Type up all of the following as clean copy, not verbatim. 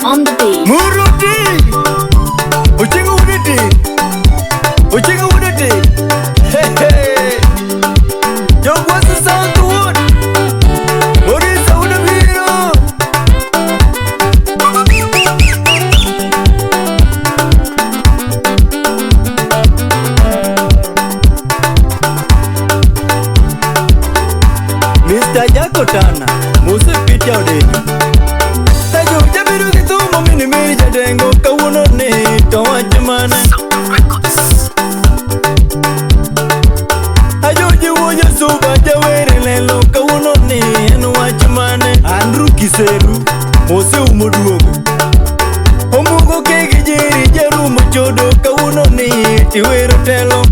On the beat. Muruti Ochengo udete Ochengo udete. Hey hey. Jogwasi South Wood Morisa Udabiro. Mr. Jakotana Mose Peter Odenyo. Tajo jabiru gi thumo mini miri jadengo kawuono ni to wach mane. Ajoji wuoyo suba jawere lelo kawuono ni en wach mane. Andrew Kiseru Mose umo duogo. Omugo kegi jeri jarumo chodo kawuono ni tiwero telo.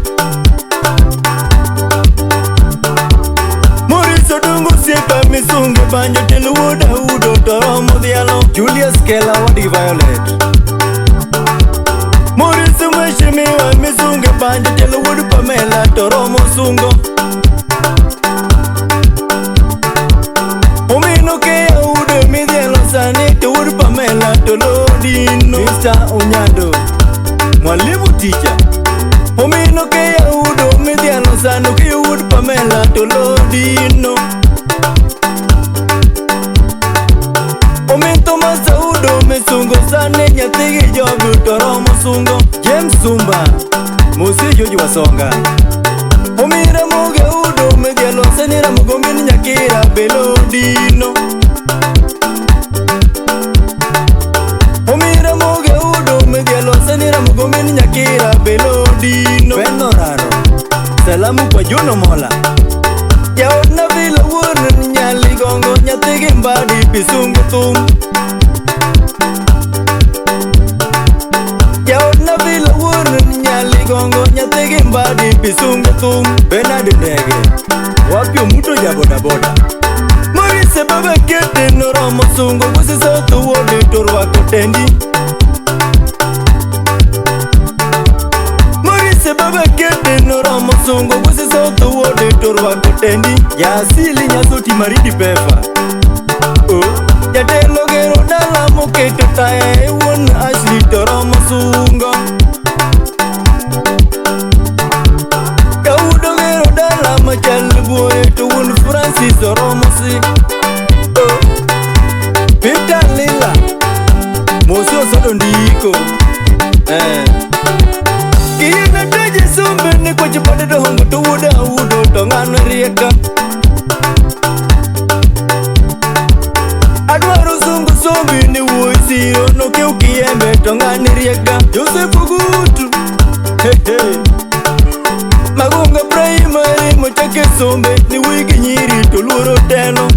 Odongo siepa misunge banjo telo wuod Audo to romo dhialo. Julius Kela wadgi Violet. Maurice mheshimiwa misunge banjo telo wuod Pamela to romo sungo. Omino ke Audo midhialo sani to wuod Pamela to lodino. Mr. Onyando mwalimu teacher. Omino ke Audo midhialo sani ke wuod Pamela to lodino. Omin Thomas Audo misungo sani nyathigi jogo to romo sungo. James Sumba Mose Joji Wasonga. Omira Muge Audo midhialo sani Ramogomin Nyakira belodino. Omira Muge Audo midhialo sani Ramogomin Nyakira belodino. Benoraro salamu kwa Juno Mola. Jaod na vila wuon nyali gongo nyathigi mbadi pisungo thum. Jaod na vila wuon nyali gongo nyathigi mbadi pisungo thum. Bernard Ndege wapi omuto ja bodaboda. Maurice baba kete noromo sungo Gusii South Ward to rwako tendi. Maurice baba kete noromo sungo Gusii South Ward to rwako tendi. Ya asili nyasoti maridi pefa. Oh, jatelo gero dala moketo taya e wuon Ashley to romo sungo. Kaudo gero dala machal buoye to wuon Francis oromo si. Oh, Peter Lila Mose osodo ndiko. Kiyena teje sombe ne kwacho pade dongo to wuod Audo to ng'ano rieka. Adwaro sungu sombi ni wuoyi siro nokew kiembe to ng'ani rieka. Joseph Ogutu hey hey. Magunga Primary mochake sombe ni wuoyi gi nyiri to luoro telo.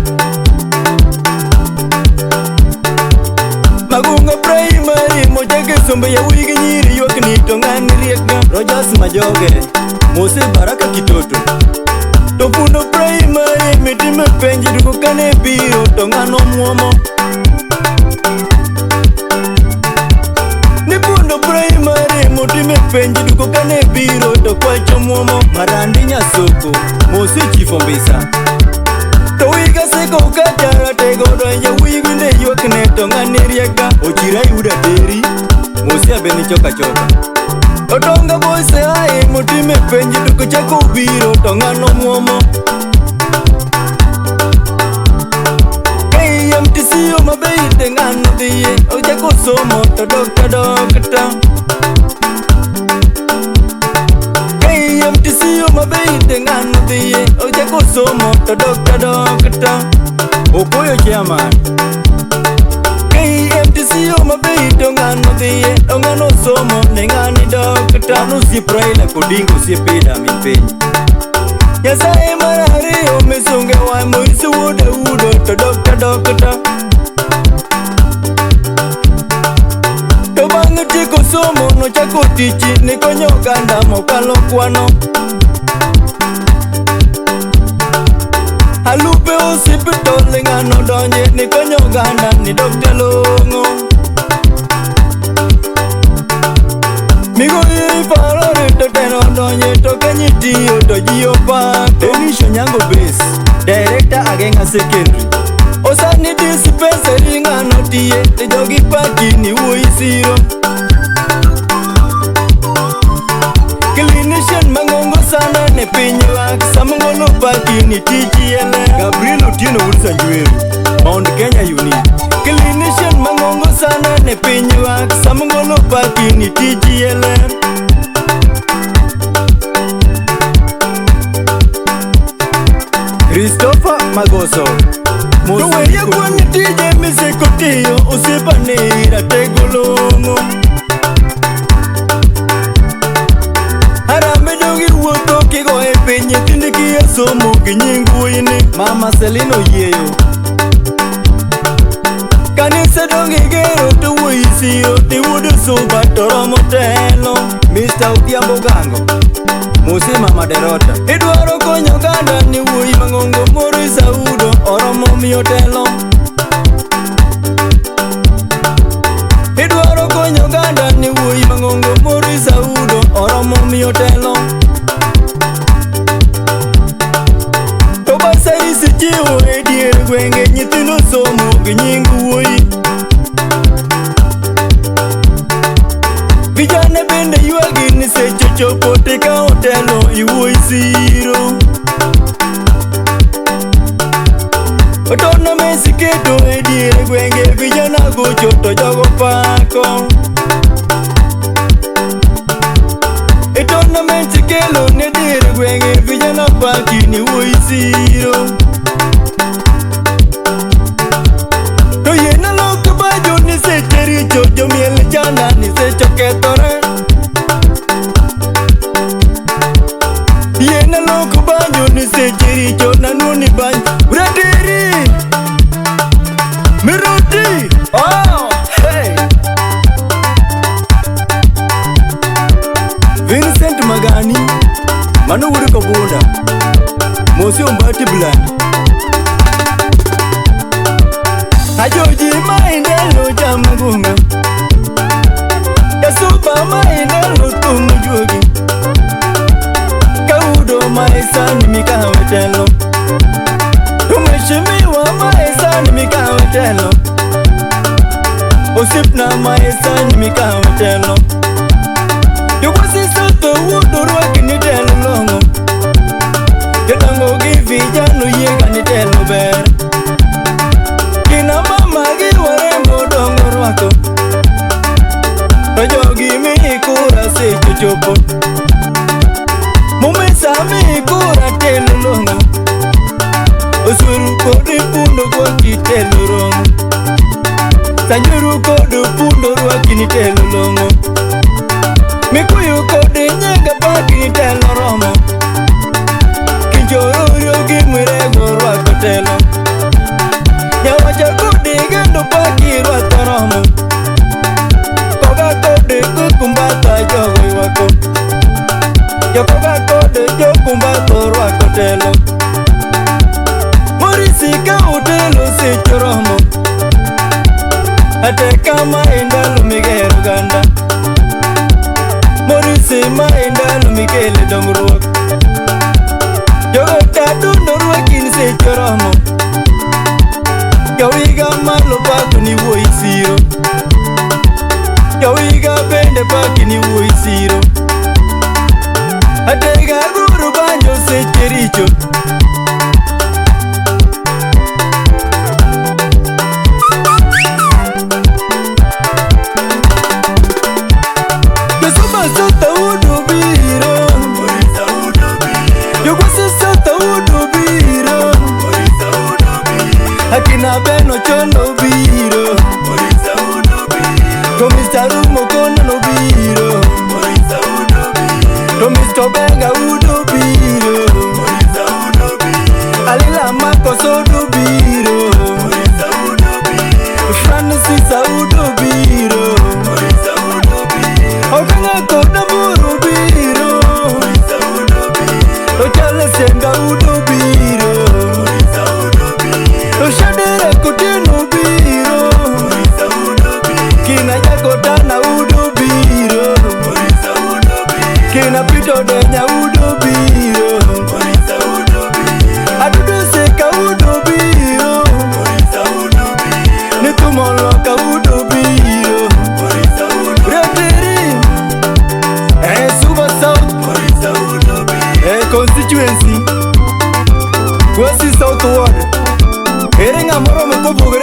Magunga Primary mochake sombe ya wuoyi gi nyiri ywak ni to ng'ani rieka. Rogers Majoge Mose Baraka Kitoto. To fundo primary mitime penji duko kane biro to ng'ano muomo. Ni fundo primary motime penji duko kane biro to kwacho muomo. Marandi Nyasoko Mose Chief Ombisa. To wiga seko kachara tego donje wiginde ywak ne to ng'ani rieka. Ochira yuda deri Mose abeni choka choka. Otonga boys ae motime penji duko chako biro to ng'ano muomo. KMTC mabende ng'ano dhiye ochako somo to dokta dokta. KMTC mabende ng'ano dhiye ochako somo to dokta dokta. Okoyo chairman. KMTC mabende ng'ano dhiye ng'ano somo ne ng'ani dokta. Ano osiep Raila Odinga osiep Ida min piny. Nyasaye mar ariyo misunge wa Maurice wuod Audo to dokta dokta. To bang' tieko somo nochako tich ni konyo oganda mokalo kwano. Alupe osipitol ng'ano donje ni konyo oganda ni dokta long'o. Migoyi farore to teno donje to kanyi tiyo to ji opako. Denis Onyango Base, Director Agenga Secondary. Osani dispensary ng'ano tiye te jogi paki ni wuoyi siro. Clinician mang'ongo sana ne piny lak samngolo paki ni tiji ele. Gabriel Otieno wuod Sanjweru, Mount Kenya Unit. Clinician mang'ongo sana ne piny lak samngolo paki ni tiji ele. Christopher Magoso, To werie kwan tije miseko tiyo osiepani ratego long'o. Harambe jogi wuotho kigo e piny nyithind kia somo gi nying wuoyini. Mama Selina Oyieyo. Kanise dong igero to wuoyi siro tiwuod suba to romo telo. Mr. Odhiambo Gango, Mose Mama Derota. Idwaro konyo oganda ni wuoyi mang'ongo Maurice Audo oromo miyo telo. Idwaro konyo oganda ni wuoyi mang'ongo Maurice Audo oromo miyo telo. To basari chiwo e dier gwenge nyithindo somo gi nying wuoyi. Vijana bende ywagi ni seche chopo tikawo telo iwuoyi siro. Tournaments iketo e dier gwenge vijana gocho to jogo pako. E tournaments ikelo ne dier gwenge vijana paki ni wuoyi siro. To yiena lok bajo ni seche richo jomiel chanda ni seche okethore. Yiena lok bajo ni seche richo nanuoni banjo Uratiri Miruti. Oh, hey. Vincent Magani, mano wuod Kobunda, Mose Ombati Blandi. Ajoji maindelo chamagunga Yasuba maindelo thum juogi. Kaudo maisani mikawe telo. Tumeshimiwa maisani mikawe telo. Osipna maisani mikawe telo. Jogwasi soto wuodo rwaki ni telo long'o. Jodongo gi vijana oyiega ni telo ber. Kina mama gi warembo dongo rwako. To jogi miyi kura seche chopo. Mumisa miyi kura telo long'o. Osuru kod pundo rwaki telo romo. Sanjuru kod pundo rwaki ni telo long'o. Mikuyu kod Nyenga paki ni telo romo. Kinjororio gi Mwerego rwako telo. Nyawacha kod Igendo paki rwako romo. Koga kod Kukumbata jogo ywako. Jokoga kod Jokumbato rwako telo. Morisi ka otelo seche romo. Ateka ma e ndalo migero oganda. Morisi ma e ndalo mikele dongruok. Jogo tadundo rwaki ni seche romo. Jowiga malo pako ni wuoyi siro. Jowiga bende paki ni wuoyi siro. Atega guru banjo seche richo. Josuba sota udo biro. Jogwasi sota udo biro. Akina Beno Cholo biro. To Mr. Rumo Kono no biro. To Mr. Benga udo biro. Alila Makoso do biro. Francis Audo biro. Okanga koda muru biro. To Charles Senga udo biro. To Shadera Kutino biro. Kina Jakotana udo biro. Kina Pito Denya udo biro. Adudu Seka udo biro. Audo biro. Retiri Suba South constituency, Kwesi South Ward. Ere ng'ama oromo kopogore.